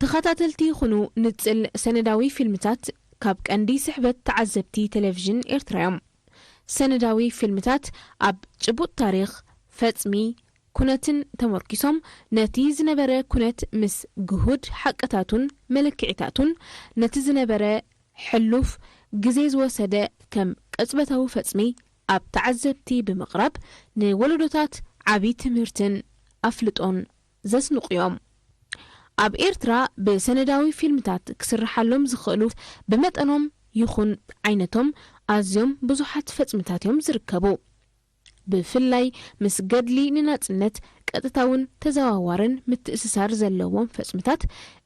ተኸታተልቲ ይኹኑ ንጽል ሰነዳዊ ፊልምታት ካብ ቀንዲ ስሕበት ተዓዘብቲ ቴሌቪዥን ኤርትራ እዮም። ሰነዳዊ ፊልምታት ኣብ ጭቡጥ ታሪኽ፣ ፈጽሚ፣ ኩነትን ተመርኪሶም ነቲ ዝነበረ ኩነት ምስ ግሁድ ሓቅታቱን መለክዒታቱን ነቲ ዝነበረ ሕሉፍ ግዜ ዝወሰደ ከም ቅጽበታዊ ፈጽሚ ኣብ ተዓዘብቲ ብምቕራብ ንወለዶታት ዓቢ ትምህርትን ኣፍልጦን ዘስንቑ እዮም። ኣብ ኤርትራ ብሰነዳዊ ፊልምታት ክስርሓሎም ዝኽእሉ ብመጠኖም ይኹን ዓይነቶም ኣዝዮም ብዙሓት ፈጽምታት እዮም ዝርከቡ። ብፍላይ ምስ ገድሊ ንናጽነት ቀጥታውን ተዘዋዋርን ምትእስሳር ዘለዎም ፈጽምታት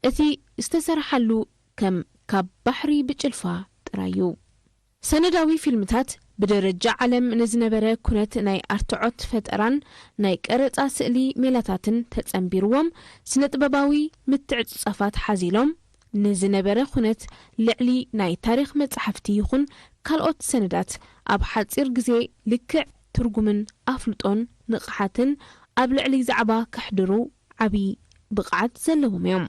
እቲ ዝተሰርሓሉ ከም ካብ ባሕሪ ብጭልፋ ጥራይ እዩ። ሰነዳዊ ፊልምታት ብደረጃ ዓለም ንዝነበረ ኩነት ናይ ኣርትዖት ፈጠራን ናይ ቀረጻ ስእሊ ሜላታትን ተጸንቢርዎም ስነ-ጥበባዊ ምትዕጽጻፋት ሓዚሎም ንዝነበረ ኩነት ልዕሊ ናይ ታሪኽ መጻሕፍቲ ይኹን ካልኦት ሰነዳት ኣብ ሓጺር ግዜ ልክዕ ትርጉምን ኣፍልጦን ንቕሓትን ኣብ ልዕሊ ዛዕባ ከሕድሩ ዓቢ ብቕዓት ዘለዎም እዮም።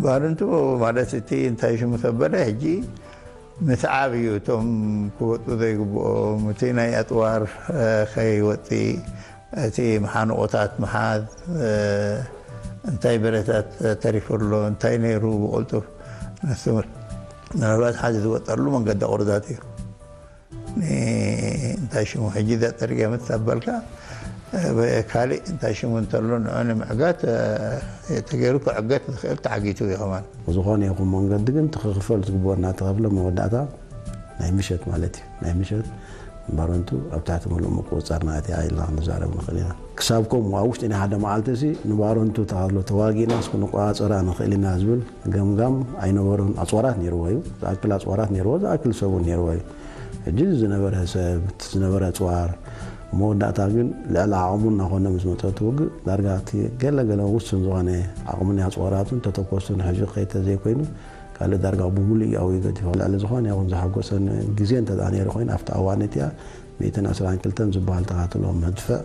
ባርንቱ ማለት እቲ እንታይ ሽሙ ተበለ ሕጂ ምስዓብ እዩ። እቶም ክወፁ ዘይግብኦም እቲ ናይ ኣፅዋር ከይወፅእ እቲ መሓንቆታት ምሓዝ እንታይ ብረታት ተሪፉ ኣሎ እንታይ ነይሩ ብቕልጡፍ ንሱ ምናልባት ሓዚ ዝወፀሉ መንገዲ ኣቑርዳት እዩ። እንታይ ሽሙ ሕጂ እዛ ፅርግያ ምስ ኣበልካ ካልእ እንታይ ሽሙ እንተሎ ንዑ ንምዕጋት ተገይሩ ክዕገት ዝኽእል ተዓጊቱ እዩ ከማን። ብዝኾነ ይኹን መንገዲ ግን እቲ ክኽፈል ዝግብኦ እናተኸፍለ መወዳእታ ናይ ምሸት ማለት እዩ ናይ ምሸት ባረንቱ ኣብ ትሕቲ ምሉእ ምቁፅፃር ናእቲኣ ኢልና ክንዛረብ ንኽእል ኢና። ክሳብ ከምኡ ኣብ ውሽጢ ናይ ሓደ መዓልቲ ሲ ንባረንቱ ተሃሎ ተዋጊእናስ ክንቆፃፀራ ንኽእል ኢና ዝብል ገምጋም ኣይነበሮን። ኣፅዋራት ነይርዎ እዩ ዝኣክል ኣፅዋራት ነይርዎ ዝኣክል ሰብ እውን ነይርዎ እዩ። ሕጂ ዝነበረ ሰብ እቲ ዝነበረ ኣፅዋር መወዳእታ ግን ልዕሊ ዓቕሙ እናኾነ ምስ መፀ እቲ ውግእ ዳርጋ እቲ ገለ ገለ ውሱን ዝኾነ ዓቕሚ ናይ ኣፅዋራቱን ተተኮሱን ሕጂ ከይተ ዘይኮይኑ ካልእ ዳርጋ ብሙሉእ እዩ ኣውዩ ገዲፎ። ልዕሊ ዝኾነ ይኹን ዘሐጎሰኒ ግዜ እንተ ደኣ ነይሩ ኮይኑ ኣብቲ ኣዋን እቲኣ ሚእትን ዕስራን ክልተን ዝበሃል ተኻትሎ መድፍዕ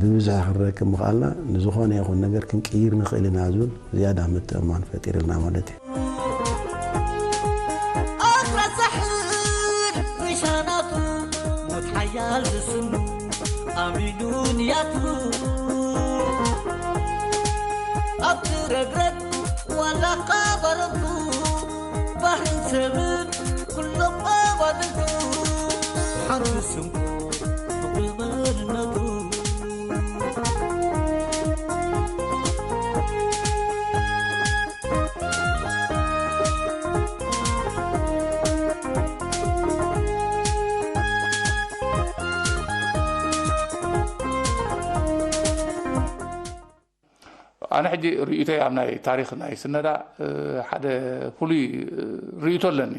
ብብዝሒ ክንረክብ ምኽኣልና ንዝኾነ ይኹን ነገር ክንቅይር ንኽእል ኢና ዝብል ዝያዳ ምትእምማን ፈጢርልና ማለት እዩ። ኣትረሳሕን ሪሻናቱ ሞት ሓያል ዝስሙ ኣሚኑ ንያቱ ኣብቲ ረግረግ ዋላ ቃባረቱ ባህርን ሰብን ኩሎም ኣባልቱ ሓንቲ ስም ፍቕሪ መንነቱ ኣነ ሕጂ ርእይቶይ ኣብ ናይ ታሪኽ ናይ ስነዳ ሓደ ፍሉይ ርእይቶ ኣለኒ።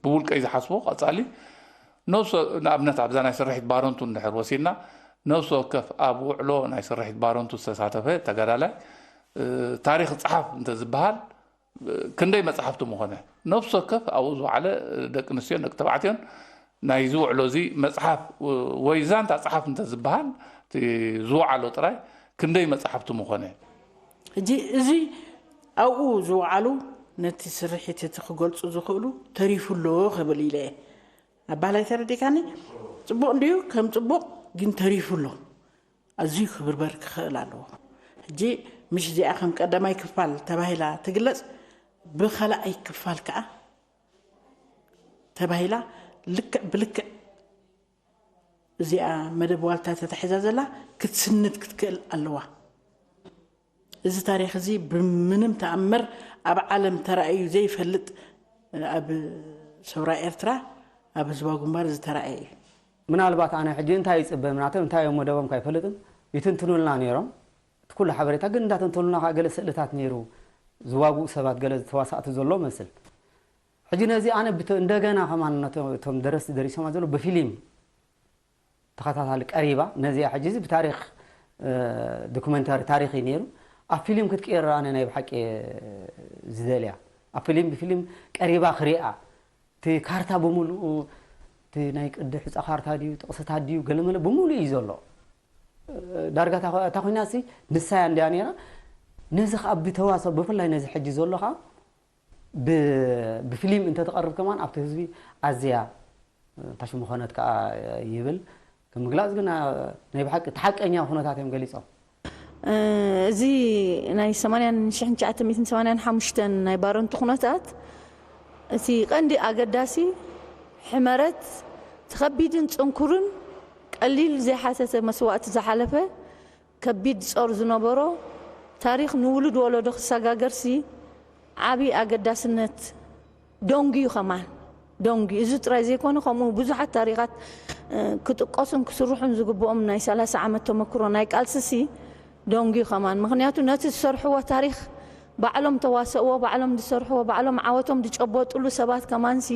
ብውልቀይ ዝሓስቦ ቀጻሊ ነብሶ ንኣብነት ኣብዛ ናይ ስርሒት ባረንቱ እንድሕር ወሲድና ነብሲ ወከፍ ኣብ ውዕሎ ናይ ስርሒት ባረንቱ ዝተሳተፈ ተጋዳላይ ታሪኽ ጸሓፍ እንተዝበሃል ክንደይ መጻሕፍቲ ምኾነ። ነብሲ ወከፍ ኣብኡ ዝወዓለ ደቂ ኣንስትዮን ደቂ ተባዕትዮን ናይዚ ውዕሎ እዚ መጽሓፍ ወይ ዛንታ ጸሓፍ እንተዝበሃል እቲ ዝወዓሎ ጥራይ ክንደይ መጻሕፍቲ ምኾነ። ሕጂ እዚ ኣብኡ ዝወዓሉ ነቲ ስርሒት እቲ ክገልጹ ዝኽእሉ ተሪፉ ኣሎ ክብል ኢለ እየ። ኣባህላይ ተረዲካኒ? ጽቡቕ እንድዩ ከም ጽቡቕ ግን ተሪፉ ኣሎ። ኣዝዩ ክብርበር ክኽእል ኣለዎ። ሕጂ ምሽ እዚኣ ከም ቀዳማይ ክፋል ተባሂላ ትግለጽ፣ ብኻልኣይ ክፋል ከኣ ተባሂላ ልክዕ ብልክዕ እዚኣ መደብ ዋልታ ተታሒዛ ዘላ ክትስንድ ክትክእል ኣለዋ። እዚ ታሪኽ እዚ ብምንም ተኣምር ኣብ ዓለም ተራእዩ ዘይፈልጥ ኣብ ሰውራ ኤርትራ ኣብ ህዝባዊ ግንባር ዝተራእየ እዩ። ምናልባት ኣነ ሕጂ እንታይ ይፅበ ምናተ እንታይ እዮም መደቦም ካይፈልጥን ይትንትኑልና ነይሮም እቲ ኩሉ ሓበሬታ ግን እንዳተንተኑልና ከዓ ገለ ስእልታት ነይሩ ዝዋግኡ ሰባት ገለ ተዋሳእቲ ዘሎ መስል ሕጂ ነዚ ኣነ ብተ- እንደገና ከማን ነቶ- እቶም ደረስቲ ደሪሶማ ዘሎ ብፊሊም ተኸታታሊ ቀሪባ ነዚኣ ሕጂ እዚ ብታሪክ ዶኩመንታሪ ታሪክ እዩ ነይሩ ኣብ ፊሊም ክትቅየር ኣነ ናይ ብሓቂ ዝደልያ ኣብ ፊሊም ብፊሊም ቀሪባ ክሪኣ እቲ ካርታ ብምሉኡ እቲ ናይ ቅዲ ሕፃ ካርታ ድዩ ጥቕስታት ድዩ ገለመለ ብምሉእ እዩ ዘሎ ዳርጋ እታ ኮይና ሲ ንሳያ እንድያ ነይራ። ነዚ ከዓ ብተዋሰኦ ብፍላይ ነዚ ሕጂ ዘሎ ከዓ ብፊልም እንተትቐርብ ከማን ኣብቲ ህዝቢ ኣዝያ ታሽሙ ኮነት ከዓ ይብል። ምግላፅ ግን ናይ ብሓቂ እቲ ሓቀኛ ኩነታት እዮም ገሊፆም። እዚ ናይ ሰማንያን ሽሕን ትሽዓተ ሚእትን ሰማንያን ሓሙሽተን ናይ ባረንቱ ኩነታት እቲ ቀንዲ ኣገዳሲ ሕመረት እቲ ከቢድን ጽንኩርን ቀሊል ዘይሓተተ መስዋእቲ ዝሓለፈ ከቢድ ጾር ዝነበሮ ታሪኽ ንውሉድ ወለዶ ክሰጋገርሲ ዓቢ ኣገዳስነት ደንጉዩ ከማን ደንጉዩ። እዚ ጥራይ ዘይኮነ ከምኡ ብዙሓት ታሪኻት ክጥቀሱን ክስርሑን ዝግብኦም ናይ ሰላሳ ዓመት ተመክሮ ናይ ቃልስሲ ደንጉዩ ከማን። ምኽንያቱ ነቲ ዝሰርሕዎ ታሪኽ ባዕሎም ተዋሰእዎ፣ ባዕሎም ዝሰርሕዎ፣ ባዕሎም ዓወቶም ዝጨበጥሉ ሰባት ከማንሲ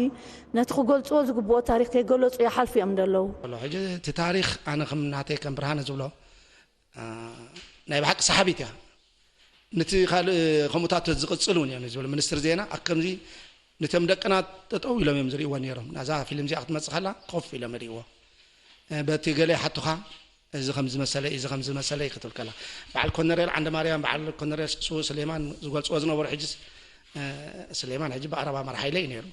ነቲ ክገልፅዎ ዝግብኦ ታሪኽ ከይገለፁ ይሓልፉ እዮም ዘለዉ። ሕጂ እቲ ታሪኽ ኣነ ከም ናተይ ከም ብርሃነ ዝብሎ ናይ ብሓቂ ሰሓቢት እያ። ነቲ ካልእ ከምኡታት ዝቕፅል እውን እዮም ዝብል ሚኒስትር ዜና ኣከምዚ ነቶም ደቅና ጠጠው ኢሎም እዮም ዝርእይዎ ነይሮም። ናዛ ፊልም እዚኣ ክትመፅእ ከላ ኮፍ ኢሎም ይርእይዎ። በቲ ገለ ይሓቱኻ እዚ ከም ዝመሰለ እዚ ከም ዝመሰለ ክትብል ከላ በዓል ኮነሬል ዓንደ ማርያም በዓል ኮነሬል ስሱ ስሌማን ዝገልፅዎ ዝነበሩ ሕጅስ ስሌማን ሕጂ ብኣረባ መርሓይለ እዩ ነይሩ።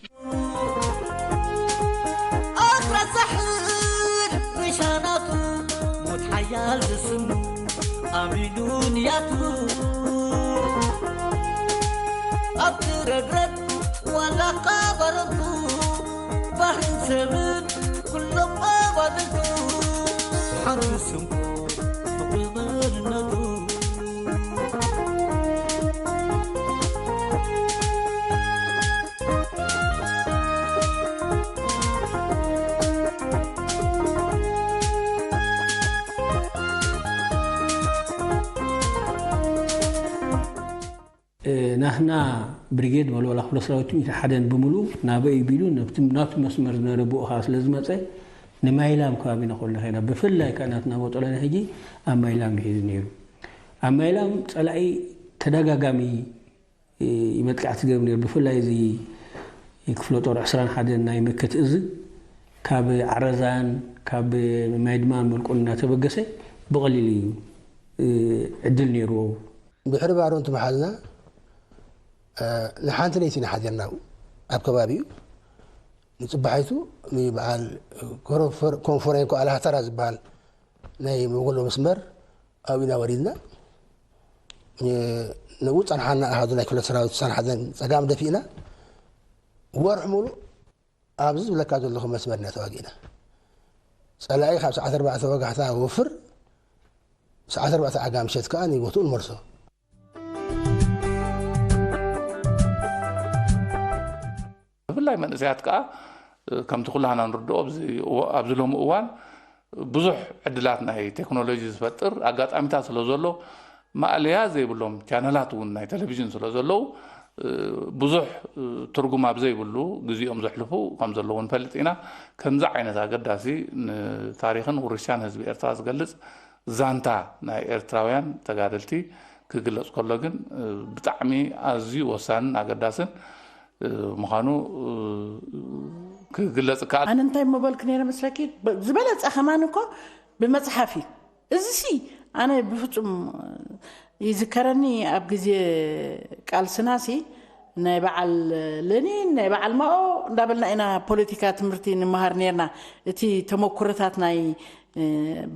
ኣክራሳሕን ሪሻናቱ ሞት ሓያል ዝስሙ ኣሚኑ ንያቱ ኣብቲ ረግረግ ዋላ ካባረቱ ባህርን ሰብን ኩሎም ኣባልቱ ሓንቲ ስሙ ፍቕሪ መንነቱ ናህና ብሪጌድ መለወላ ክፍለ ሰራዊት ሚእቲ ሓደን ብምሉኡ ናበይ ቢሉ ናብቲ ናቱ መስመር ዝነበረ ብኡ ከዓ ስለ ዝመፀ ንማይላም ከባቢና ኮልና ከይና ብፍላይ ከዓ ናትና መጠለና ሕጂ ኣብ ማይላም እዩ ነይሩ። ኣብ ማይላም ፀላኢ ተደጋጋሚ መጥቃዕቲ ዝገብር ነይሩ። ብፍላይ እዚ ክፍለ ጦር ዕስራን ሓደን ናይ መከት እዝ ካብ ዓረዛን ካብ ማይድማን መልቆን እናተበገሰ ብቐሊሉ እዩ ዕድል ነይርዎ። ድሕሪ ባሮ እንትመሓዝና ንሓንቲ ለይቲ ኢና ሓዲርና ኣብ ከባቢኡ ንፅባሒቱ በዓል ኮንፎሬንኮ ኣልሃተራ ዝበሃል ናይ መጎሎ መስመር ኣብኡ ኢና ወሪድና። ንኡ ፀንሓና ኣሃዱ ናይ ክፍለ ሰራዊት ሳን ሓዘን ፀጋም ደፊእና ወርሒ ሙሉእ ኣብዚ ዝብለካ ዘለኹ መስመር ኢና ተዋጊእና። ፀላኢ ካብ ሰዓት ኣርባዕተ ወጋሕታ ወፍር ሰዓት ኣርባዕተ ዓጋ ምሸት ከዓ ንቦትኡ ንመልሶ። ብፍላይ መንእሰያት ከዓ ከምቲ ኩላህና ንርድኦ ኣብዚ ሎሚ እዋን ብዙሕ ዕድላት ናይ ቴክኖሎጂ ዝፈጥር ኣጋጣሚታት ስለ ዘሎ ማእለያ ዘይብሎም ቻነላት እውን ናይ ቴሌቪዥን ስለ ዘለዉ ብዙሕ ትርጉም ኣብ ዘይብሉ ግዜኦም ዘሕልፉ ከም ዘለዉ ንፈልጥ ኢና። ከምዚ ዓይነት ኣገዳሲ ንታሪኽን ውርሻን ህዝቢ ኤርትራ ዝገልጽ ዛንታ ናይ ኤርትራውያን ተጋደልቲ ክግለጽ ከሎ ግን ብጣዕሚ ኣዝዩ ወሳንን ኣገዳስን ምዃኑ ክግለጽ ይከኣል። ኣነ እንታይ ምበልኪ ነይረ መስለኪ? ዝበለጸ ከማን እኮ ብመጽሓፍ እዩ። እዚሲ ኣነ ብፍጹም ይዝከረኒ ኣብ ግዜ ቃልስናሲ ናይ በዓል ለኒን ናይ በዓል ማኦ እንዳበልና ኢና ፖለቲካ ትምህርቲ ንመሃር ነርና። እቲ ተመኩሮታት ናይ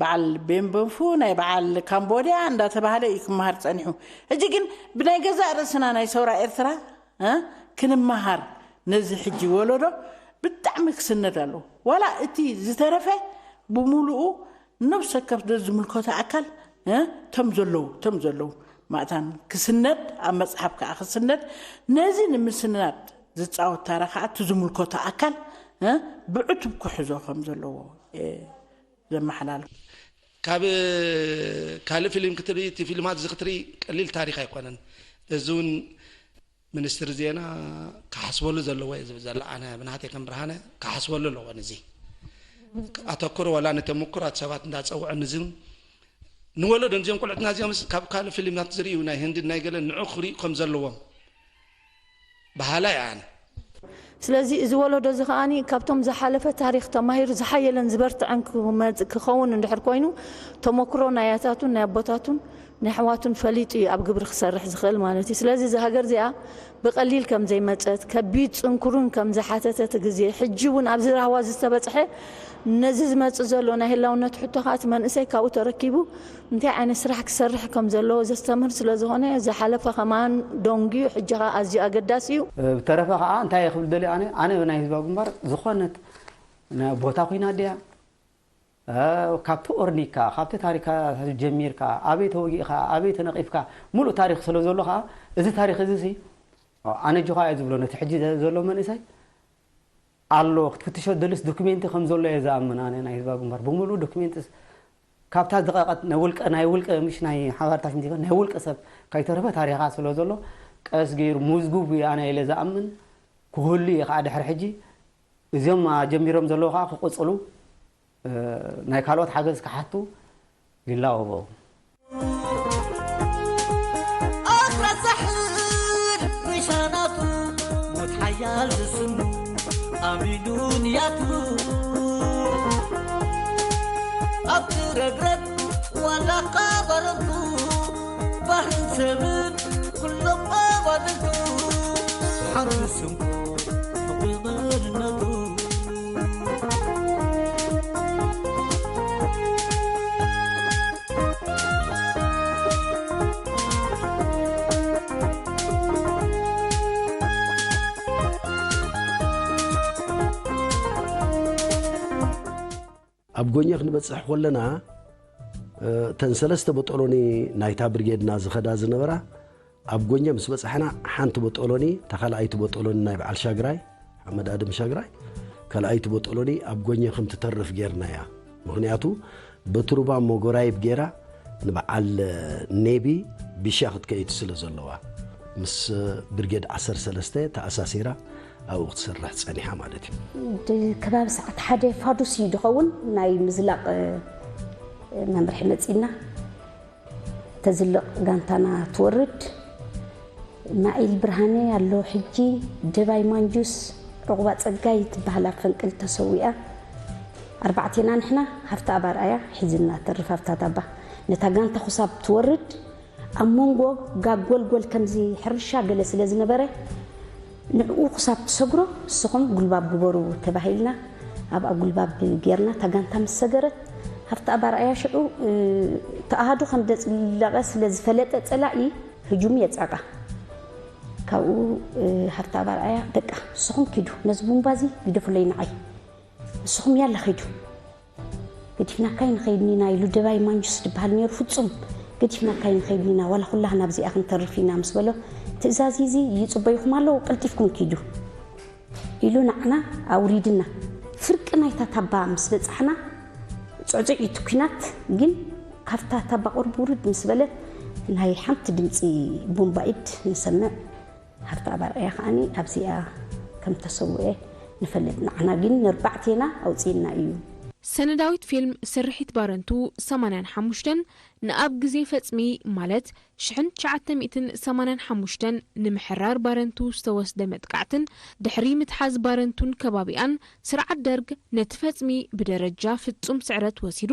በዓል ቤን በንፉ ናይ በዓል ካምቦድያ እንዳተባህለ እዩ ክመሃር ጸኒሑ። ሕጂ ግን ብናይ ገዛእ ርእስና ናይ ሰውራ ኤርትራ ክንመሃር ነዚ ሕጂ ወለዶ ብጣዕሚ ክስነድ ኣለዎ። ዋላ እቲ ዝተረፈ ብምሉኡ ነብሰ ወከፍ ዝምልከቶ ኣካል ቶም ዘለዉ ቶም ዘለዉ ማእታን ክስነድ ኣብ መፅሓፍ ከዓ ክስነድ ነዚ ንምስናድ ዝፃወት ታራ ከዓ እቲ ዝምልከቶ ኣካል ብዕቱብ ክሕዞ ከም ዘለዎ ዘመሓላልፍ። ካብ ካልእ ፊልም ክትርኢ እቲ ፊልማት እዚ ክትርኢ ቀሊል ታሪክ ኣይኮነን። እዚ እውን ሚኒስትሪ ዜና ክሓስበሉ ዘለዎ እየ ዝብል ዘሎ ኣነ ብናተይ ከም ብርሃነ ክሓስበሉ ኣለዎ ንዚ ኣተኩሮ ዋላ ንተምኩራት ሰባት እንዳፀውዐ ንዚ ንወለዶ ንዚኦም ቆልዕትና እዚኦም ካብ ካልእ ፊልምታት ዝርእዩ ናይ ህንዲ ናይ ገለ ንዑ ክርእዩ ከም ዘለዎም በሃላይ ኣነ ስለዚ እዚ ወለዶ እዚ ከኣ ካብቶም ዝሓለፈ ታሪኽ ተማሂሩ ዝሓየለን ዝበርትዐን ክመጽእ ክኸውን እንድሕር ኮይኑ፣ ተመክሮ ናይ ኣያታቱን ናይ ኣቦታቱን ናይ ኣሕዋቱን ፈሊጡ እዩ ኣብ ግብሪ ክሰርሕ ዝኽእል ማለት እዩ። ስለዚ እዛ ሃገር እዚኣ ብቐሊል ከም ዘይመጸት፣ ከቢድ ጽንኩርን ከም ዝሓተተት ግዜ፣ ሕጂ እውን ኣብዚ ራህዋ ዝተበጽሐ ነዚ ዝመጽእ ዘሎ ናይ ህላውነት ሕቶ ከኣ እቲ መንእሰይ ካብኡ ተረኪቡ እንታይ ዓይነት ስራሕ ክሰርሕ ከም ዘለዎ ዘስተምህር ስለ ዝኾነ፣ ዝሓለፈ ከማን ደንጉዩ፣ ሕጂ ከኣ ኣዝዩ ኣገዳሲ እዩ። ብተረፈ ከኣ እንታይ እየ ክብል ደልየ ኣነ፣ ኣነ ናይ ህዝባዊ ግንባር ዝኾነት ናይ ቦታ ኩናት ድያ? እ፣ ካብቲ ኦርኒካ፣ ካብቲ ታሪካ ጀሚርካ፣ ኣበይ ተወጊእካ፣ ኣበይ ተነቒፍካ፣ ሙሉእ ታሪኽ ስለ ዘሎ ከኣ፣ እዚ ታሪኽ እዚ ሲ፣ ኣነ ጆኻ እየ ዝብሎ፣ ነቲ ሕጂ ዘሎ መንእሰይ ኣሎ፣ ክትፍትሾ ደልስ ዶክሜንቲ ከም ዘሎ እየ ዝኣምን። ኣነ ናይ ህዝባዊ ግንባር ብምሉእ ዶክሜንትስ ካብታ ዝቐቐት ናይ ውልቀ፣ ናይ ውልቀ፣ ምሽ ናይ ሓባርታት እንዲኮን፣ ናይ ውልቀ ሰብ ከይተረፈ ታሪኻ ስለ ዘሎ፣ ቀስ ገይሩ ምዝጉብ እዩ ኣነ ኢለ ዝኣምን። ክህሉ እዩ ከዓ ድሕሪ ሕጂ። እዚኦም ጀሚሮም ዘለዉ ከዓ ክቕጽሉ፣ እ፣ ናይ ካልኦት ሓገዝ ክሓቱ ይላወቦ። ኣኽራ ሳሕል ሪሻናቱ ሞት ሓያል ዝስኑ ኣሚኑ ንያቱ ኣብቲ ረግረግ ዋላ ቃባረቱ ባህርን ሰብን ኩሎም ኣባልቱ ሓንቲ ስንኩ ፍቕሪ መንነቱ ኣብ ጎኘ ክንበጽሕ ኮለና፣ እ፣ እተን ሰለስተ በጦሎኒ ናይታ ብርጌድና ዝኸዳ ዝነበራ፣ ኣብ ጎኘ ምስ በጻሕና፣ ሓንቲ በጦሎኒ፣ እታ ካልኣይቲ በጦሎኒ ናይ በዓል ሻግራይ፣ ሓመድ ኣድም ሻግራይ፣ ካልኣይቲ በጦሎኒ ኣብ ጎኘ ከም ትተርፍ ጌርናያ። ምኽንያቱ፣ በትሩባ ሞጎራይብ ጌራ ንበዓል ኔቢ ቢሻ ክትከይድ ስለ ዘለዋ፣ ምስ ብርጌድ ዓሰርተ ሰለስተ ተኣሳሲራ ኣብኡ ክትሰርሕ ጸኒሓ ማለት እዩ። ድ-፣ ከባቢ ሰዓት ሓደ ፋዱስ እዩ ድኸውን ናይ ምዝላቕ፣ እ፣ መምርሒ መጺእና። ተዝልቕ ጋንታና ትወርድ። ናኢል ብርሃነ ኣሎ ሕጂ፣ ደባይ ማንጁስ፣ ዑቕባ ጸጋይ ትበሃል ኣብ ፈንቅል ተሰዊኣ። ኣርባዕቴና ንሕና፣ ሃፍተኣብ ኣርኣያ ሒዝና ተርፍ ኣብታ ታባ። ነታ ጋንታ ክሳብ ትወርድ፣ ኣብ መንጎ ጋግ ጎልጎል ከምዚ ሕርሻ ገለ ስለ ዝነበረ፣ ንዕኡ ክሳብ ትሰግሮ ንስኹም ጉልባብ ግበሩ ተባሂልና ኣብኣ ጉልባብ ጌርና እታ ጋንታ ምስ ሰገረት ሃፍተኣብ ኣርኣያ ሽዑ ተኣሃዱ ከም ደጽለቐ ስለ ዝፈለጠ ጸላኢ ህጁም የጻቃ ካብኡ ሃፍተኣብ ኣርኣያ በቃ ንስኹም ኪዱ ነዚ ቡምባዚ ግደፉለይ ንዓይ ንስኹም ያላ ኺዱ ገዲፍናካ ኣይንኸይድን ኢና ኢሉ ደባይ ማንጁስ ዝበሃል ነይሩ ፍጹም ገዲፍናካ ኣይንኸይድን ኢና ዋላ ኩላህና ኣብዚኣ ክንተርፍ ኢና ምስ በሎ ትእዛዝ እዚ ይጽበይኹም ኣለዉ ቀልጢፍኩም ኪዱ ኢሉ ንዓና ኣውሪድና ፍርቂ ናይታ ታባ ምስ በጻሕና ጽዕጽዕ እዩ እቲ ኲናት ግን ካብታ ታባ ቁርብ ውርድ ምስ በለት ናይ ሓንቲ ድምጺ ቡምባ ኢድ ንሰምዕ ሃፍተኣብ ኣርኣያ ከኣ ኣብዚኣ ከም ተሰውኤ ንፈልጥ ንዓና ግን ነርባዕቴና ኣውጺእና እዩ። ሰነዳዊት ፊልም ስርሒት ባረንቱ ሰማንያን ሓሙሽተን ንኣብ ግዜ ፈጽሚ ማለት ሽሕን ትሽዓተ ሚእትን ሰማንያን ሓሙሽተን ንምሕራር ባረንቱ ዝተወስደ መጥቃዕትን ድሕሪ ምትሓዝ ባረንቱን ከባቢኣን ስርዓት ደርግ ነቲ ፈጽሚ ብደረጃ ፍጹም ስዕረት ወሲዱ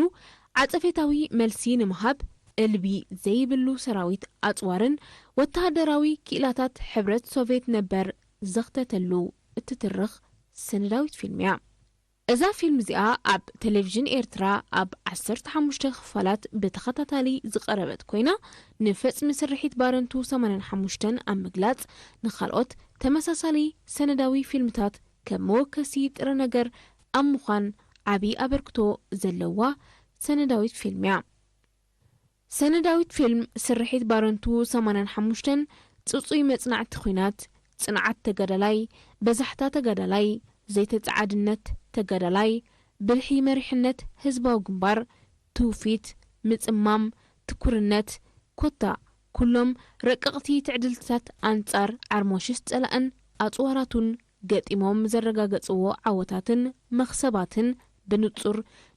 ዓጸፌታዊ መልሲ ንምሃብ እልቢ ዘይብሉ ሰራዊት ኣጽዋርን ወተሃደራዊ ክኢላታት ሕብረት ሶቬት ነበር ዘኽተተሉ እትትርኽ ሰነዳዊት ፊልም እያ። እዛ ፊልም እዚኣ ኣብ ቴሌቪዥን ኤርትራ ኣብ ዓሰርተ ሓሙሽተ ክፋላት ብተኸታታሊ ዝቐረበት ኮይና፣ ንፈጽሚ ስርሒት ባረንቱ ሰማንያን ሓሙሽተን ኣብ ምግላጽ፣ ንኻልኦት ተመሳሳሊ ሰነዳዊ ፊልምታት ከም መወከሲ ጥረ ነገር ኣብ ምዃን ዓቢ ኣበርክቶ ዘለዋ ሰነዳዊት ፊልም እያ። ሰነዳዊት ፊልም ስርሒት ባረንቱ ሰማንያን ሓሙሽተን ጽጹይ መጽናዕቲ ኲናት፣ ጽንዓት ተጋዳላይ፣ በዛሕታ ተጋዳላይ፣ ዘይተጸዓድነት ተጋዳላይ፣ ብልሒ መሪሕነት ህዝባዊ ግንባር፣ ትውፊት፣ ምጽማም፣ ትኩርነት፣ ኮታ ኩሎም ረቀቕቲ ትዕድልትታት ኣንጻር ዓርሞሽስ ጸላእን ኣጽዋራቱን ገጢሞም ዘረጋገጽዎ ዓወታትን መኽሰባትን ብንጹር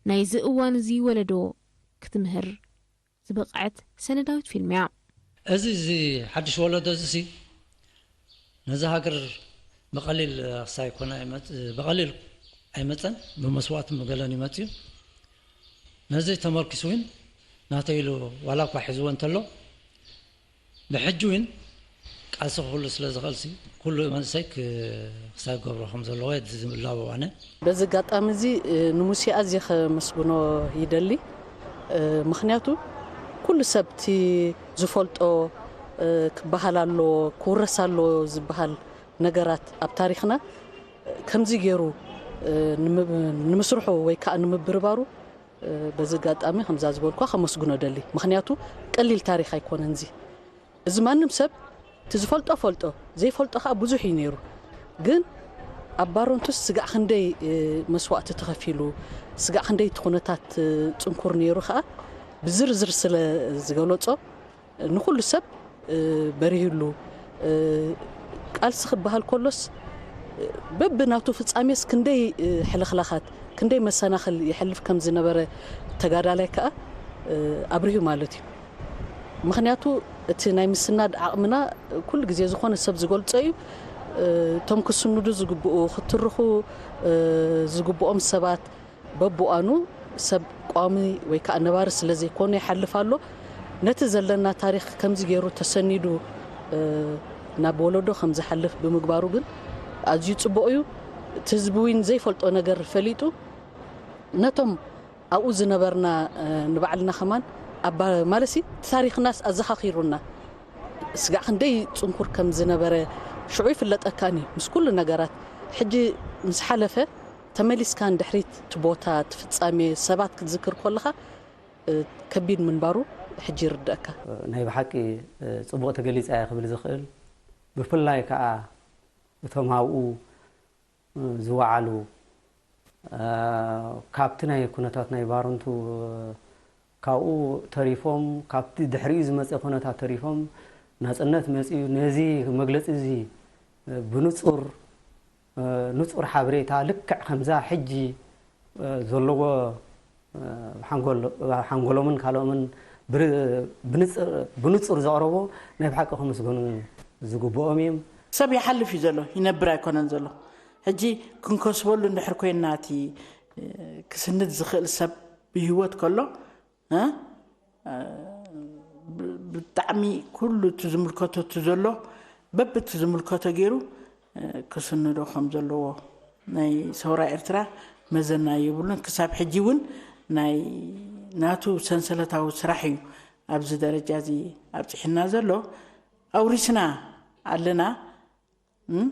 ናይዚ እዋን እዚ ወለዶ ክትምህር ዝበቕዐት ሰነዳዊት ፊልም እያ። እዚ እዚ ሓድሽ ወለዶ እዚ ሲ ነዛ ሃገር ብቐሊል ክሳይ ኮነ ኣይመጽ- ብቐሊል ኣይመጸን፣ ብመስዋእትን ብገለን ይመጽእ እዩ። ነዚ ተመርኪሱ እውን ናተይ ኢሉ ዋላ እኳ ሒዝዎ እንተሎ፣ ብሕጂ እውን ቃልሲ ክህሉ ስለ ዝኽእልሲ፣ ኩሉ መንእሰይ ክ- ክሳይ ክገብሮ ከም ዘለዎ ዝላበው ኣነ። በዚ ኣጋጣሚ እዚ፣ እ፣ ንሙሴ ኣዝየ ከመስግኖ ይደሊ። እ፣ ምኽንያቱ ኩሉ ሰብ እቲ ዝፈልጦ፣ እ፣ ክበሃል ኣለዎ፣ ክውረስ ኣለዎ ዝበሃል ነገራት ኣብ ታሪኽና ከምዚ ገይሩ፣ እ፣ ንምብ- ንምስርሑ ወይ ከዓ ንምብርባሩ፣ እ፣ በዚ ኣጋጣሚ ከምዛ ዝበልኳ ከመስግኖ ደሊ። ምኽንያቱ ቀሊል ታሪኽ ኣይኮነን እዚ። እዚ ማንም ሰብ እቲ ዝፈልጦ ፈልጦ፣ ዘይፈልጦ ከዓ ብዙሕ እዩ ነይሩ። ግን ኣብ ባረንቱስ ስጋዕ ክንደይ፣ እ፣ መስዋእቲ ተኸፊሉ፣ ስጋዕ ክንደይ እቲ ኩነታት፣ እ፣ ጽንኩር ነይሩ ከዓ ብዝርዝር ስለ ዝገለጾ፣ ንኹሉ ሰብ፣ እ፣ በሪህሉ፣ እ፣ ቃልሲ ክበሃል ከሎስ፣ እ፣ በብናቱ ፍጻሜስ ክንደይ፣ እ፣ ሕልኽላኻት፣ ክንደይ መሰናኽል የሕልፍ ከም ዝነበረ ተጋዳላይ ከኣ፣ እ፣ ኣብሪሁ ማለት እዩ። ምኽንያቱ እቲ ናይ ምስናድ ዓቕምና ኩሉ ግዜ ዝኾነ ሰብ ዝገልጾ እዩ። እ፣ እቶም ክስንዱ ዝግብኡ፣ ክትርኹ፣ እ፣ ዝግብኦም ሰባት በብእዋኑ ሰብ ቋሚ ወይ ከዓ ነባሪ ስለ ዘይኮነ ይሓልፍ ኣሎ። ነቲ ዘለና ታሪኽ ከምዚ ገይሩ ተሰኒዱ፣ እ፣ ናብ ወለዶ ከም ዝሓልፍ ብምግባሩ ግን ኣዝዩ ጽቡቕ እዩ። እቲ ህዝቢ እውን ዘይፈልጦ ነገር ፈሊጡ ነቶም ኣብኡ ዝነበርና፣ እ፣ ንባዕልና ከማን ኣባ-፣ ማለትሲ እቲ ታሪኽናስ ኣዘኻኺሩና። ስጋዕ ክንደይ ጽንኩር ከም ዝነበረ ሽዑ ይፍለጠካን እዩ፣ ምስ ኩሉ ነገራት። ሕጂ ምስ ሓለፈ ተመሊስካ ንድሕሪት እቲ ቦታ፣ እቲ ፍጻሜ፣ ሰባት ክትዝክር ከለኻ፣ እ፣ ከቢድ ምንባሩ ሕጂ ይርደኣካ። ናይ ብሓቂ፣ እ፣ ጽቡቕ ተገሊጻ እያ ክብል ዝኽእል። ብፍላይ ከኣ እቶም ኣብኡ፣ እ፣ ዝወዓሉ፣ እ፣ ካብቲ ናይ ኩነታት ናይ ባረንቱ፣ እ፣ ካብኡ ተሪፎም፣ ካብቲ ድሕሪኡ ዝመጸ ኩነታት ተሪፎም፣ ናጽነት መጺኡ፣ ነዚ መግለጺ እዚ፣ እ፣ ብንጹር፣ እ፣ ንጹር ሓበሬታ ልክዕ ከምዛ ሕጂ፣ እ፣ ዘለዎ፣ እ፣ ሓንጎል-፣ ሓንጎሎምን ካልኦምን ብር-፣ ብንጽር-፣ ብንጹር ዘቕረቦ ናይ ብሓቂ ክምስገኑ ዝግብኦም እዮም። ሰብ ይሓልፍ እዩ ዘሎ፣ ይነብር ኣይኮነን ዘሎ። ሕጂ ክንከስበሉ እንድሕር ኮይንና፣ እቲ፣ እ፣ ክስንድ ዝኽእል ሰብ ብህይወት ከሎ፣ እ፣ እ፣ ብ-፣ ብጣዕሚ ኩሉ እቲ ዝምልከቶ እቲ ዘሎ በብቲ ዝምልከቶ ገይሩ፣ እ፣ ክስንዶ ከም ዘለዎ፣ ናይ ሰውራ ኤርትራ መዘና የብሉን። ክሳብ ሕጂ እውን ናይ ናቱ ሰንሰለታዊ ስራሕ እዩ ኣብዚ ደረጃ እዚ ኣብፂሕና ዘሎ። ኣውሪስና ኣለና። እም፣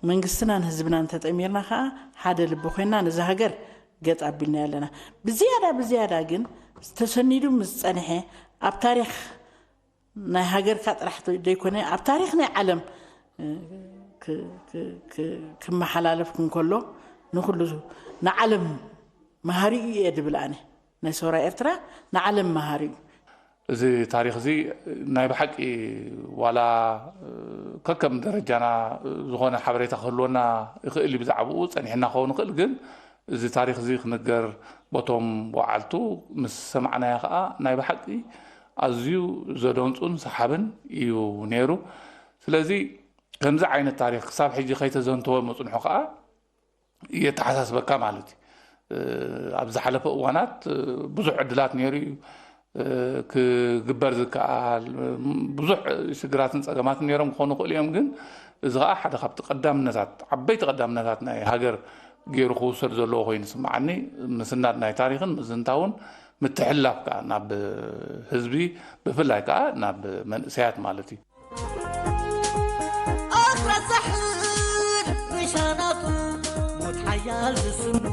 መንግስትናን ህዝብናን ተጠሚርና ኸዓ ሓደ ልቢ ኮይንና ነዛ ሃገር ገጥ ኣቢልና ኣለና። ብዝያዳ፣ ብዝያዳ ግን ተሰኒዱ ምስ ጸንሐ ኣብ ታሪኽ ናይ ሃገርካ ጥራሕ ዘይኮነ ኣብ ታሪኽ ናይ ዓለም፣ እ፣ ክ-፣ ክ-፣ ክ-፣ ክመሓላለፍ እንከሎ ንኹሉ ንዓለም መሃሪ እዩ እየ ድብል ኣነ። ናይ ሰውራ ኤርትራ ንዓለም መሃሪ እዩ። እዚ ታሪኽ እዚ ናይ ብሓቂ ዋላ፣ እ፣ ከከም ደረጃና፣ እ፣ ዝኾነ ሓበሬታ ክህልወና ይኽእል እዩ ብዛዕባኡ፣ ጸኒሕና ክኸውን ይኽእል፣ ግን እዚ ታሪኽ እዚ ክንገር በቶም ወዓልቱ ምስ ሰማዕናዮ ኸኣ ናይ ብሓቂ ኣዝዩ ዘደንጹን ሰሓብን እዩ ነይሩ። ስለዚ ከምዚ ዓይነት ታሪኽ ክሳብ ሕጂ ከይተዘንተወ ምጽንሑ ኸኣ የተሓሳስበካ ማለት እዩ። እ፣ ኣብ ዝሓለፈ እዋናት፣ እ፣ ብዙሕ ዕድላት ነይሩ እዩ። እ፣ ክግበር ዝከኣል፣ እ፣ ብዙሕ ሽግራትን ጸገማትን ነይሮም ክኾኑ ይኽእሉ እዮም፣ ግን እዚ ኸኣ ሓደ ካብቲ ቀዳምነታት፣ ዓበይቲ ቀዳምነታት ናይ ሃገር ገይሩ ክውሰድ ዘለዎ ኮይኑ ይስምዓኒ። ምስናድ ናይ ታሪኽን ምዝንታውን ምትሕልላፍ ከኣ ናብ ህዝቢ፣ ብፍላይ ከኣ ናብ መንእሰያት ማለት እዩ። ኣኽራዛሕን ብሻናቱ ሞት ሓያል ዝስኑ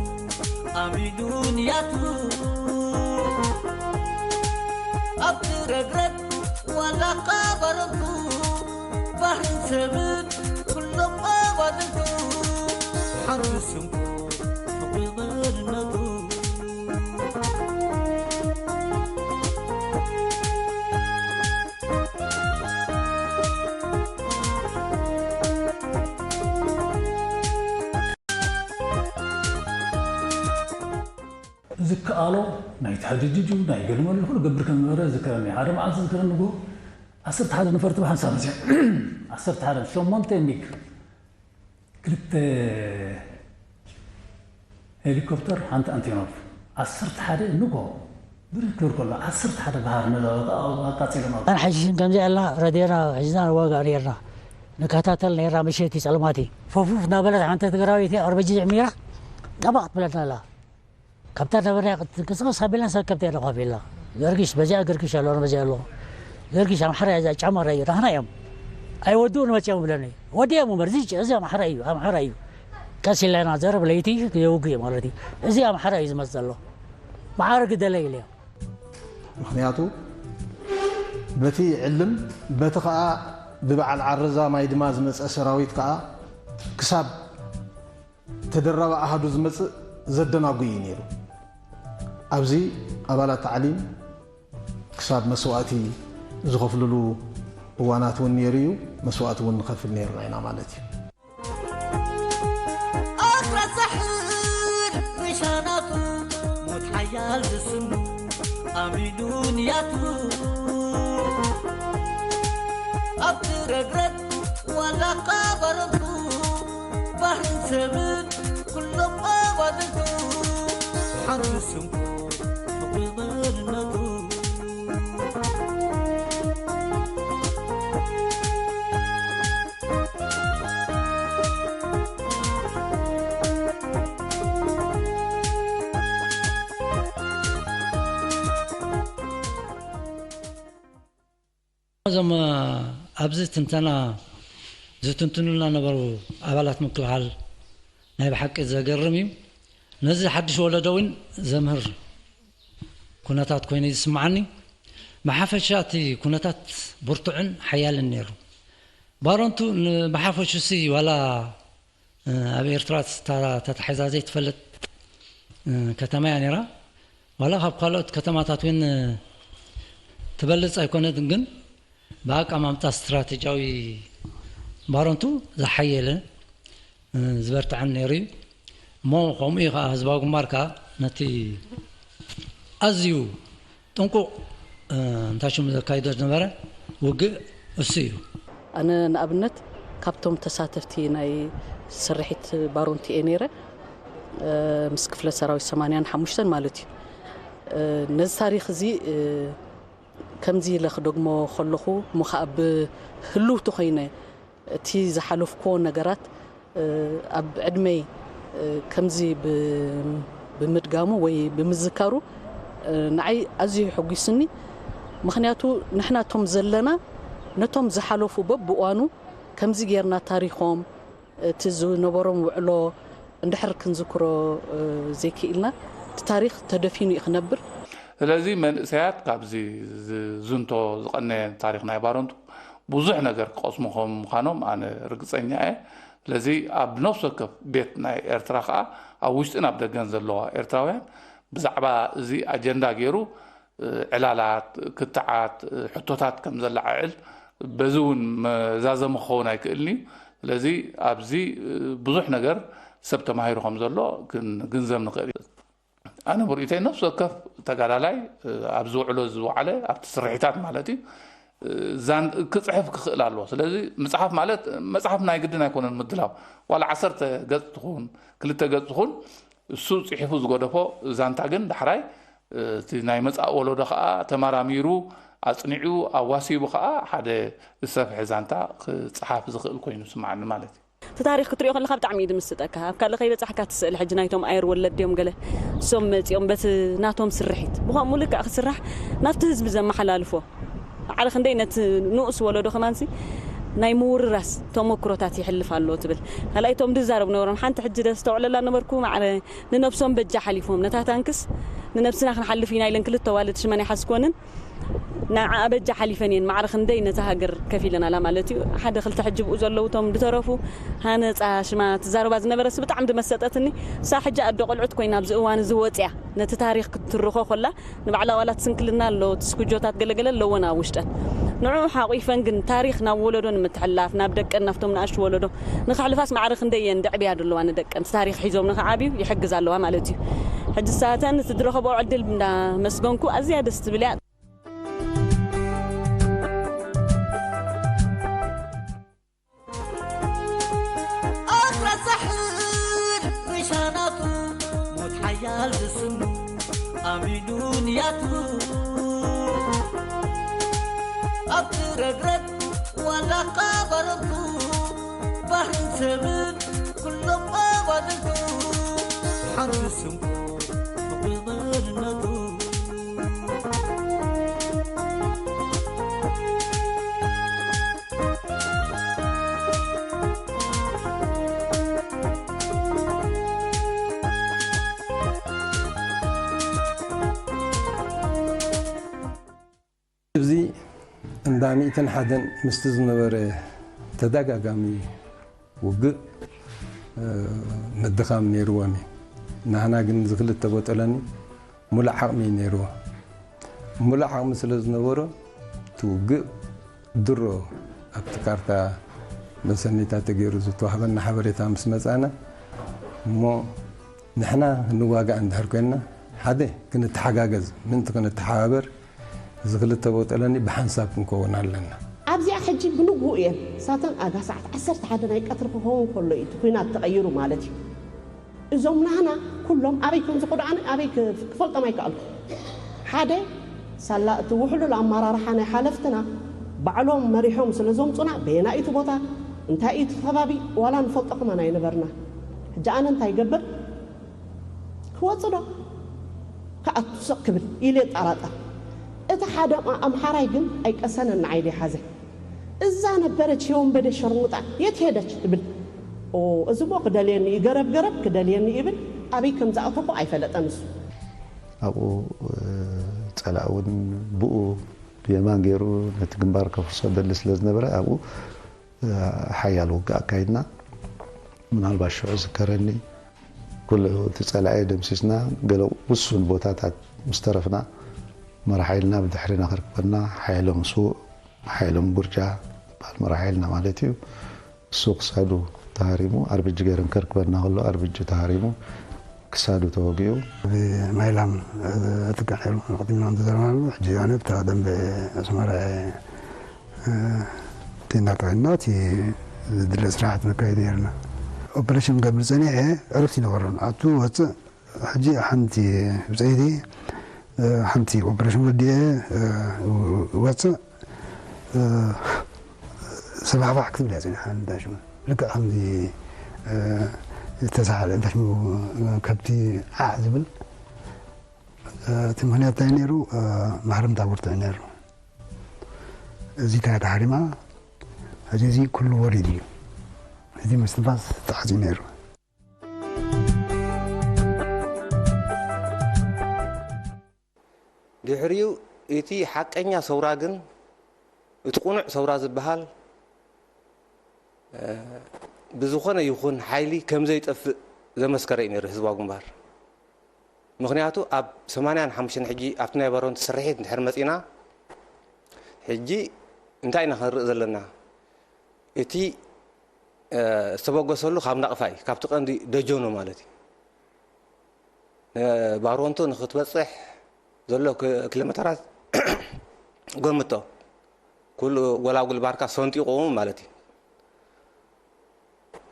ኣሚኑ ንያቱ ኣብቲ ረግረግ ዋላ ቃባረቱ ባህርን ሰብን ኩሎም ኣባልቱ ሓንቲ ስንኩ ፍቕሪ መንነቱ። ዝከኣሎ ናይ ተሓጀጅጁ ናይ ገልመሉ ክገብር ከም ዝነበረ ዝከረኒ። ሓደ መዓልቲ ዝከረኒ ንጎ ዓሰርተ ሓደ ነፈርቲ ብሓንሳብ መፅያ ዓሰርተ ሓደ ሸሞንተ ሚግ ክልተ ሄሊኮፕተር፣ ሓንቲ ኣንቶኖቭ፣ ዓሰርተ ሓደ ንጎ ብርህ ክብል ከሎ ዓሰርተ ሓደ በሃር ነዳዲ ኣቃጺሎም። ኣን ሓሽሽን ከምዚ ኣላ ረድዮና ሒዝና ንዋጋእ ነርና። ንከታተል ነርና ምሸቲ ጸልማቲ። ፎፉፍ እናበለት ሓንቲ ትግራዊት ኣርበጂ ጀሚራ ጠባቕ ትብለና ኣላ። ካብታ ነበርና ክትንቀሳቐስ ኣቢልና ሰብ ከብቲ ኣለኹ ኣቢልና። ጊዮርጊስ በዚኣ ጊዮርጊስ ኣሎ በዚኣ ኣለኹ። ጊዮርጊስ ኣምሓራ እያ እዛ ጫማ ራእዩ ናህና እዮም። ኣይወድኡ ንመጽኦም ብለኒ። ወዲኦም እምበር እዚ እዚ ኣምሓራ እዩ ኣምሓራ እዩ። ቀስ ኢልና ኢና ዘረብ ለይቲ የውግእ ማለት እዩ። እዚ ኣምሓራ እዩ ዝመጽእ ዘሎ። መዓረ ግደለ ኢለዮ። ምኽንያቱ በቲ ይዕልም በቲ ኸኣ ብበዓል ዓረዛ ማይ ድማ ዝመጸ ሰራዊት ከኣ ክሳብ ተደራቢ ኣሃዱ ዝመጽእ ዘደናጉ እዩ ነይሩ። ኣብዚ ኣባላት ታዕሊም ክሳብ መስዋእቲ ዝኸፍልሉ እዋናት እውን ነይሩ እዩ። መስዋእቲ እውን ንኸፍል ነይርና ኢና ማለት እዩ። ኣኽራሳሕን ሪሻናቱ ሞት ሓያል ዝስኑ ኣሚኑ ንያቱ ኣብቲ ረግረግ ዋላ ቃባረቱ ባህርን ሰብን ኩሎም ኣባልቱ ሓንቲ ስሙ ፍቕሪ መንነቱ። እዞም ኣብዚ ትንተና ዝትንትኑልና ነበሩ ኣባላት ምክልኻል ናይ ብሓቂ ዘገርም እዩ። ነዚ ሓድሽ ወለዶ እውን ዘምህር ኩነታት ኮይኑ እዩ ዝስምዓኒ። ብሓፈሻ እቲ ኩነታት ብርቱዕን ሓያልን ነይሩ። ባሮንቱ ን-፣ ብሓፈሽሲ ዋላ ኣብ ኤርትራ ተታሒዛ ዘይትፈልጥ ከተማ እያ ነይራ። ዋላ ካብ ካልኦት ከተማታት እውን ትበልጽ ኣይኮነትን፣ ግን ብኣቀማምጣ ስትራቴጂያዊ ባሮንቱ ዝሓየለ ዝበርትዐን ነይሩ እዩ። እሞ ከምኡ እዩ ከዓ ህዝባዊ ግንባር ከዓ ነቲ ኣዝዩ ጥንቁቕ እንታይ ሽሙ ዘካይዶ ዝነበረ ውግእ እሱ እዩ። ኣነ ንኣብነት ካብቶም ተሳተፍቲ ናይ ስርሒት ባሮንቲ እየ ነይረ፣ ምስ ክፍለ ሰራዊት ሰማንያን ሓሙሽተን ማለት እዩ። ነዚ ታሪኽ እዚ ከምዚ ኢለ ክደግሞ ከለኹ፣ እሞ ኸዓ ብህልውቲ ኮይነ እቲ ዝሓለፍክዎ ነገራት ኣብ ዕድመይ ከምዚ ብምድጋሙ ወይ ብምዝካሩ ንዓይ ኣዝዩ ሕጒስኒ። ምኽንያቱ ንሕና እቶም ዘለና ነቶም ዝሓለፉ በብእዋኑ ከምዚ ጌርና ታሪኾም፣ እቲ ዝነበሮም ውዕሎ እንድሕር ክንዝክሮ ዘይክኢልና፣ እቲ ታሪኽ ተደፊኑ እዩ ክነብር። ስለዚ መንእሰያት ካብዚ ዝዝንቶ ዝቐነየ ታሪኽ ናይ ባረንቱ ብዙሕ ነገር ክቐስሙ ከም ምዃኖም ኣነ ርግጸኛ እየ። ስለዚ ኣብ ነፍሲ ወከፍ ቤት ናይ ኤርትራ ከኣ ኣብ ውሽጥን ኣብ ደገን ዘለዋ ኤርትራውያን ብዛዕባ እዚ ኣጀንዳ ገይሩ ዕላላት፣ ክትዓት፣ ሕቶታት ከም ዘለዓዕል በዚ እውን መዛዘሚ ክኸውን ኣይክእልን እዩ። ስለዚ ኣብዚ ብዙሕ ነገር ሰብ ተማሂሩ ከም ዘሎ ክንግንዘብ ንኽእል እዩ። ኣነ ብርእይተይ ነፍሲ ወከፍ ተጋዳላይ ኣብዚ ውዕሎ ዝወዓለ ኣብቲ ስርሒታት ማለት እዩ ዛን ክፅሕፍ ክኽእል ኣለዎ። ስለዚ ምፅሓፍ ማለት መፅሓፍ ናይ ግድን ኣይኮነን ምድላው ዋላ ዓሰርተ ገፅ ትኹን ክልተ ገፅ ትኹን እሱ ፅሒፉ ዝገደፎ ዛንታ ግን ዳሕራይ እቲ ናይ መፃእ ወለዶ ከዓ ተመራሚሩ ኣፅኒዑ ኣዋሲቡ ከዓ ሓደ ዝሰፍሐ ዛንታ ክፅሓፍ ዝኽእል ኮይኑ ስምዓኒ ማለት እዩ። እቲ ታሪኽ ክትሪኦ ከለኻ ብጣዕሚ እዩ ድምስጠካ። ኣብ ካልእ ከይበጻሕካ እቲ ስእሊ ሕጂ ናይቶም ኣየር ወለድ ድዮም ገለ እሶም መጺኦም በቲ ናቶም ስርሒት ብኸምኡ ልክዕ ክስራሕ ናብቲ ህዝቢ ዘመሓላልፎ ዓለ ክንደይ ነቲ ንኡስ ወለዶ ከማንሲ ናይ ምውርራስ ተመክሮታት ይሕልፍ ኣሎ ትብል። ካልኣይ እቶም ድዛረቡ ነበሮም ሓንቲ ሕጂ ደስተውዕለላ ነበርኩ ማዕረ ንነብሶም በጃ ሓሊፎም ነታ ታንክስ ንነብስና ክንሓልፍ ኢና ኢለን ክልተ ዋልድ ሽመን ይሓዝኮንን ንዓ በጃ ሓሊፈን እየን ማዕረ ክንደይ ነታ ሃገር ከፊለናላ ማለት እዩ። ሓደ ክልተ ሕጂ ብኡ ዘለዉ እቶም ድተረፉ ሃነፃ ሽማ ትዛረባ ዝነበረስ ብጣዕሚ ድመሰጠትኒ። እሳ ሕጂ ኣዶ ቆልዑት ኮይና ኣብዚ እዋን እዚ ወፅያ ነቲ ታሪኽ ክትትርኾ ኮላ ንባዕላ ዋላ ትስንክልና ኣሎ ትስኩጆታት ገለገለ ኣለወን ኣብ ውሽጠን ንዑ ሓቑፈን ግን ታሪኽ ናብ ወለዶ ንምትሕላፍ ናብ ደቀን ናብቶም ንኣሽቱ ወለዶ ንክሕልፋስ ማዕረ ክንደይ እየን ደዕብያ ዘለዋ ንደቀን ታሪኽ ሒዞም ንክዓብዩ ይሕግዝ ኣለዋ ማለት እዩ። ሕጂ ሳተን እቲ ድረኸቦ ዕድል እንዳመስገንኩ ኣዝያ ደስ ትብል እያ። ኣኽራ ስሙ ኣሚኑ ንያቱ ኣብቲ ረግረግ ዋላ ቃባረቱ ባህርን ሰብን ኩሎም ኣባልቱ ሓንቲ ስሙ ፍቕሪ መንነቱ። እዚ እንዳ ሚእትን ሓደን ምስቲ ዝነበረ ተደጋጋሚ ውግእ ምድኻም ነይርዎም እዩ። ናህና ግን እዚ ክልተ ቦጠለኒ ሙሉእ ዓቕሚ እዩ ነይርዎ። ሙሉእ ዓቕሚ ስለ ዝነበሮ እቲ ውግእ ድሮ ኣብቲ ካርታ መሰነይታ ተገይሩ ዝተዋህበና ሓበሬታ ምስ መጻና እሞ ንሕና ንዋጋእ እንድሕር ኮይንና ሓደ ክንተሓጋገዝ ምእንቲ ክንተሓባበር እዚ ክልተ ቦጠለኒ ብሓንሳብ ክንከውን ኣለና። ኣብዚኣ ሕጂ ብንግኡ እየን ሳተን ኣጋ ሰዓት ዓሰርተ ሓደ ናይ ቀትሪ ክኸውን ከሎ እዩ እቲ ኲናት ተቐይሩ ማለት እዩ። እዞም ናህና ኩሎም ኣበይ ከም ዝኸዱ ኣነ ኣበይ ክፈልጦም ኣይከኣልኩ። ሓደ ሳላ እቲ ውሕሉል ኣመራርሓ ናይ ሓለፍትና ባዕሎም መሪሖም ስለ ዘምፁና በየናይ እቲ ቦታ እንታይ እዩ እቲ ከባቢ ዋላ ንፈልጦ ከማን ኣይነበርና። ሕጂ ኣነ እንታይ ይገብር ክወፅእ ዶ ክኣቱ ስቕ ክብል ኢለ እጠራጠር። እቲ ሓደ ኣምሓራይ ግን ኣይቀሰነን ንዓይ ደይሓዘ። እዛ ነበረች የወንበዴ ሸርሙጣ የት ሄደች ትብል። ኦ እዚሞ ክደልየኒ እዩ ገረብ ገረብ ክደልየኒ ይብል ኣበይ ከም ዝኣተኹ ኣይፈለጠን እሱ። ኣብኡ ፀላእ እውን ብኡ ብየማን ገይሩ ነቲ ግንባር ከፍርሶ ደሊ ስለ ዝነበረ ኣብኡ ሓያል ውግእ ኣካይድና። ምናልባት ሽዑ ዝከረኒ ኩሉ እቲ ጸላኢ ደምሲስና ገለ ውሱን ቦታታት ምስ ተረፍና መራሒ ሓይልና ብድሕሪና ከርክበና ሓየሎም ስዉእ ሓየሎም ጉርጃ ዝበሃል መራሒ ሓይልና ማለት እዩ። እሱ ክሳዱ ተሃሪሙ ኣርቢጂ ገይረን ከርክበና ከሎ ኣርቢጂ ተሃሪሙ ክሳዱ ተወጊኡ። ማይላም ኣጥቅዕ ነይሩ ቅድሚና እንተዘረባሉ ሕጂ ኣነ ብታ ደንበ ኣስመራ እየ እናጠቐና እቲ ዝድለ ስራሕቲ ነካይድ ነርና። ኦፐሬሽን ገብር ፀኒዐ ዕርፍቲ ይነበሮን ኣቱ ወፅእ ሕጂ ሓንቲ ብፀይቲ ሓንቲ ኦፐሬሽን ወዲአ ወፅእ ሰባሕባሕ ክትብል እያ ፀኒሓ ንዳሽማ ልክዕ ከምዚ ዝተሳሓለ እንታይ ሽሙ ከብቲ ዓዕ ዝብል እቲ ምክንያት እንታይ ነይሩ ማሕረምታ ብርቱዕ ነይሩ እዚ እንታይ ተሓሪማ ሕጂ እዚ ኩሉ ወሪድ እዩ እዚ ምስትንፋስ ተዓፅዩ ነይሩ ድሕሪኡ እቲ ሓቀኛ ሰውራ ግን እቲ ቁኑዕ ሰውራ ዝበሃል ብዝኾነ ይኹን ሓይሊ ከምዘይጠፍእ ዘመስከረ እዩ ነይሩ ህዝባዊ ግንባር። ምኽንያቱ ኣብ ሰማንያን ሓሙሽተን ሕጂ ኣብቲ ናይ ባሮንት ስርሒት እንድሕር መፂና ሕጂ እንታይ ኢና ክንርኢ ዘለና? እቲ ዝተበገሰሉ ካብ ናቕፋ እዩ፣ ካብቲ ቀንዲ ደጀኑ ማለት እዩ። ንባሮንቱ ንክትበፅሕ ዘሎ ኪሎሜተራት ገምቶ፣ ኩሉ ጎላጉል ባርካ ሰንጢቑ ማለት እዩ።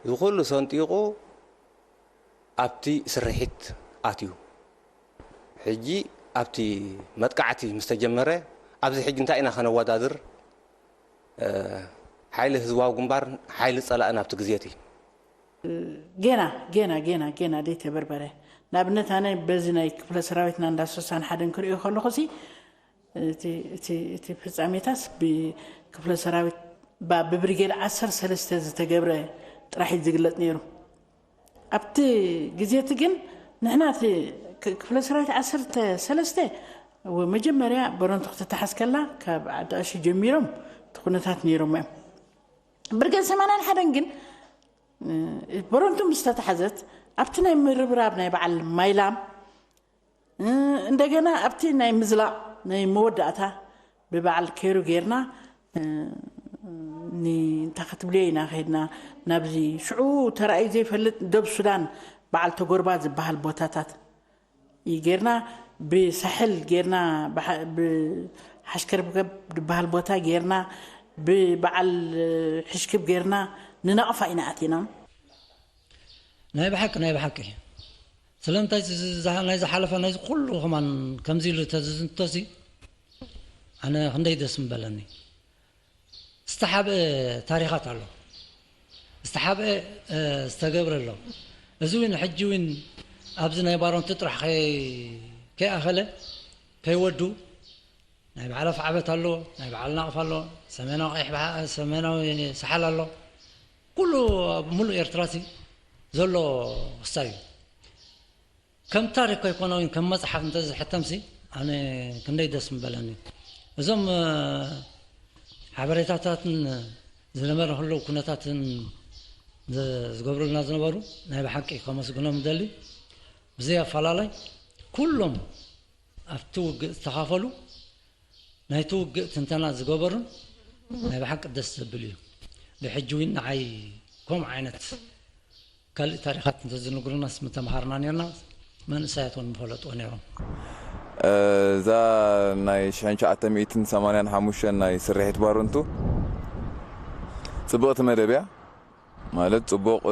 እዚ ኩሉ ሰንጢቑ ኣብቲ ስርሒት ኣትዩ። ሕጂ ኣብቲ መጥቃዕቲ ምስ ተጀመረ ኣብዚ ሕጂ እንታይ ኢና ከነወዳድር? ሓይሊ ህዝባዊ ግንባር ሓይሊ ጸላእን ኣብቲ ግዜ እቲ። ጌና ጌና ጌና ጌና ደይተበርበረ ንኣብነት ኣነ በዚ ናይ ክፍለ ሰራዊትና እንዳ ሶሳን ሓደን ክርእዮ ከለኹ ሲ እቲ ፍጻሜታስ ብክፍለ ሰራዊት ብብሪጌድ ዓሰርተ ሰለስተ ዝተገብረ ጥራሕ እዩ ዝግለጽ ነይሩ ኣብቲ ግዜ እቲ ግን ንሕና ክፍለ ሰራዊት ዓሰርተ ሰለስተ መጀመርያ በረንቱ ክትተሓዝ ከላ ካብ ዓዲ ኣሹ ጀሚሮም እቲ ኩነታት ነይሮም እዮም ብርገድ ሰማንያን ሓደን ግን በረንቱ ምስ ተታሕዘት ኣብቲ ናይ ምርብራብ ናይ በዓል ማይላም እንደገና ኣብቲ ናይ ምዝላቕ ናይ መወዳእታ ብበዓል ኬሩ ጌርና እንታይ ክትብልዮ ኢና ከድና ናብዚ ሽዑ ተራእዩ ዘይፈልጥ ደብ ሱዳን በዓል ተጎርባ ዝበሃል ቦታታት ጌርና ብሳሕል ጌርና ብሓሽከርብከብ ዝበሃል ቦታ ጌርና ብበዓል ሕሽክብ ጌርና ንናቕፋ ኢና ኣቲና ናይ ብሓቂ ናይ ብሓቂ ስለምንታይ እዚ ዝሃ- ናይ ዝሓለፈ ናይዚ ኩሉ ከማን ከምዚ ኢሉ ተዝዝንቶሲ ኣነ ክንደይ ደስ ምበለኒ። ዝተሓብአ ታሪኻት ኣሎ። ዝተሓብአ ዝተገብረ ኣሎ። እዚ እውን ሕጂ እውን ኣብዚ ናይ ባሮንቱ ጥራሕ ከይኣኸለ ከይወዱ ናይ ባዕላ ፍዓበት ኣሎ፣ ናይ ባዕልና ኣቕፍ ኣሎ፣ ሰሜናዊ ቀይሕ ባሕ- ሰሜናዊ ሰሓል ኣሎ። ኩሉ ኣብ ሙሉእ ኤርትራሲ ዘሎ ክስታይ እዩ። ከም ታሪክ ከይኮነ እውን ከም መፅሓፍ እንተዝሕተምሲ ኣነ ክንደይ ደስ ምበለኒ። እዞም ሓበሬታታትን ዝነበረ ህለው ኩነታትን ዝገብሩልና ዝነበሩ ናይ ብሓቂ ከመስግኖም ደሊ። ብዘይ ኣፈላላይ ኩሎም ኣብቲ ውግእ ዝተኻፈሉ ናይቲ ውግእ ትንተና ዝገበሩን ናይ ብሓቂ ደስ ዘብል እዩ። ብሕጂ እውን ንዓይ ከምኡ ዓይነት ካልእ ታሪኻት እንተዝንግሩናስ ምተምሃርና ነርና፣ መንእሰያት እውን ምፈለጥዎ ነይሮም። እዛ ናይ ሽሕን ትሽዓተ ሚእትን ሰማንያን ሓሙሽተን ናይ ስርሒት ባረንቱ ጽብቕቲ መደብ እያ። ማለት ጽቡቕ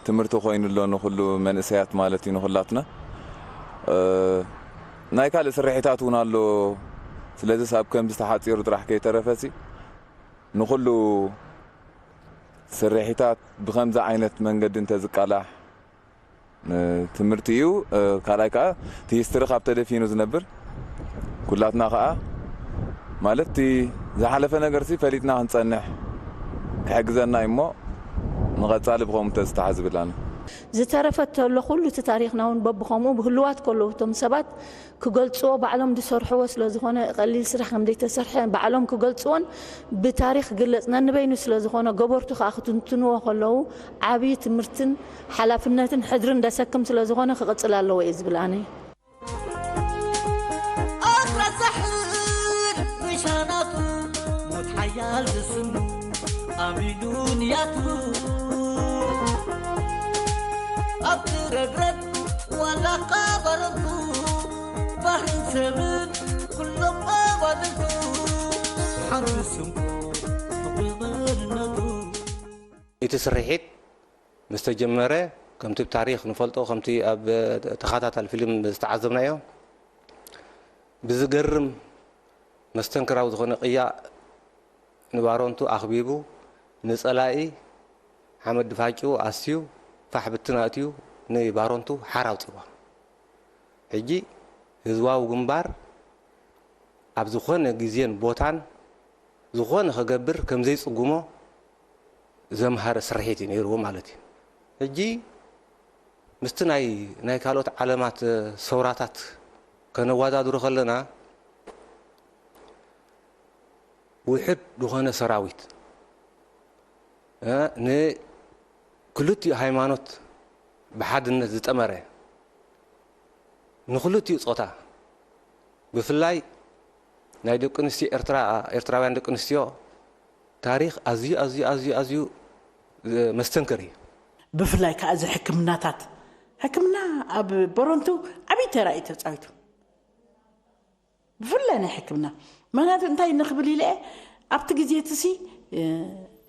ትምህርቲ ኮይኑ ኣሎ ንኹሉ መንእሰያት ማለት እዩ ንኹላትና። ናይ ካልእ ስርሒታት እውን ኣሎ። ስለዚስ ኣብ ከምዚ ተሓጺሩ ጥራሕ ከይተረፈሲ ንኹሉ ስርሒታት ብኸምዚ ዓይነት መንገዲ እንተዝቃላሕ ትምህርቲ እዩ። ካልኣይ ከዓ እቲ ሂስትሪ ካብ ተደፊኑ ዝነብር ኩላትና ከዓ ማለት እቲ ዝሓለፈ ነገርሲ ፈሊጥና ክንፀንሕ ክሕግዘና እዩ እሞ ንቐፃሊ ብኸምኡ ተዝተሓዝ ብላና። ዝተረፈ ተሎ ኩሉ እቲ ታሪኽና እውን በብኸምኡ ብህልዋት ከለዉ እቶም ሰባት ክገልፅዎ ባዕሎም ዝሰርሕዎ ስለ ዝኾነ ቀሊል ስራሕ ከም ዘይተሰርሐ ባዕሎም ክገልፅዎን ብታሪኽ ክግለፅ ነንበይኑ ስለ ዝኾነ ገበርቱ ከዓ ክትንትንዎ ከለዉ ዓብዪ ትምህርትን ሓላፍነትን ሕድርን ደሰክም ስለ ዝኾነ ክቕፅል ኣለዎ እየ ዝብል ኣነ። ኣትራሳሕል ብሻናቱ ሞት ሓያል ዝስኑ ኣሚኑ ንያቱ ኣብቲ ረግረግ ዋላ ቃባረቱ ባህርን ሰብን ኩሎም ኣባልቱ ሓንቲ ስንቁ ፍቕሪ መንነቱ እቲ ስርሒት ምስ ተጀመረ ከምቲ ብ ታሪኽ ንፈልጦ ከምቲ ኣብ ተኻታታሊ ፊልም ዝተዓዘብናዮ ብዝገርም መስተንክራዊ ዝኾነ ቅያ ንባሮንቱ ኣኽቢቡ ንጸላኢ ሓመድ ድፋጭኡ ኣስዩ ፋሕ ብትን ኣእትዩ ንባሮንቱ ሓራ ኣውጺዋ። ሕጂ ህዝባዊ ግንባር ኣብ ዝኾነ ግዜን ቦታን ዝኾነ ክገብር ከም ዘይጽጉሞ ዘምሃረ ስርሒት እዩ ነይርዎ ማለት እዩ። ሕጂ ምስቲ ናይ ናይ ካልኦት ዓለማት ሰውራታት ከነወዳድሮ ከለና ውሕድ ዝኾነ ሰራዊት ንክልቲኡ ሃይማኖት ብሓድነት ዝጠመረ ንክልቲኡ ፆታ ብፍላይ ናይ ደቂ ኣንስትዮ ኤርትራ ኤርትራውያን ደቂ ኣንስትዮ ታሪኽ ኣዝዩ ኣዝዩ ኣዝዩ ኣዝዩ መስተንክር እዩ። ብፍላይ ከዓ እዚ ሕክምናታት ሕክምና ኣብ በረንቱ ዓብዪ ተራ እዩ ተፃዊቱ። ብፍላይ ናይ ሕክምና ምክንያቱ እንታይ ንክብል ኢለ ኣብቲ ግዜ እቲ ሲ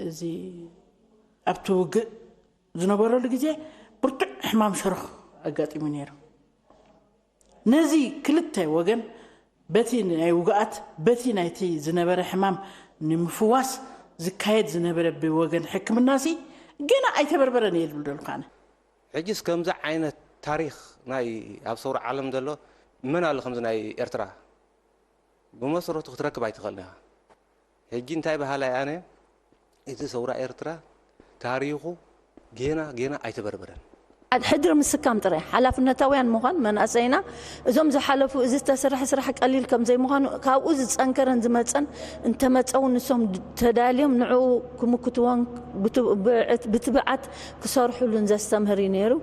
እዚ ኣብቲ ውግእ ዝነበረሉ ግዜ ብርቱዕ ሕማም ሸሮኽ ኣጋጢሙ ነይሩ። ነዚ ክልተ ወገን በቲ ናይ ውግኣት በቲ ናይቲ ዝነበረ ሕማም ንምፍዋስ ዝካየድ ዝነበረ ብወገን ሕክምና ሲ ገና ኣይተበርበረን እየ ዝብል ዘለኹ ኣነ። ሕጅስ ከምዚ ዓይነት ታሪኽ ናይ ኣብ ሰውራ ዓለም ዘሎ መን ኣሎ ከምዚ ናይ ኤርትራ? ብመሰረቱ ክትረክብ ኣይትኽእልን ኢኻ። ሕጂ እንታይ በሃላይ ኣነ እቲ ሰውራ ኤርትራ ታሪኹ ጌና ጌና ኣይተበርበረን። ሕድሪ ምስካም ጥራይ ሓላፍነታውያን ምዃን መናእሰይና እዞም ዝሓለፉ እዚ ዝተሰርሐ ስራሕ ቀሊል ከም ዘይምዃኑ ካብኡ ዝጸንከረን ዝመጸን እንተመጸው ንሶም ተዳልዮም ንዕኡ ክምክትዎን ብትብዓት ክሰርሑሉን ዘስተምህር እዩ ነይሩ።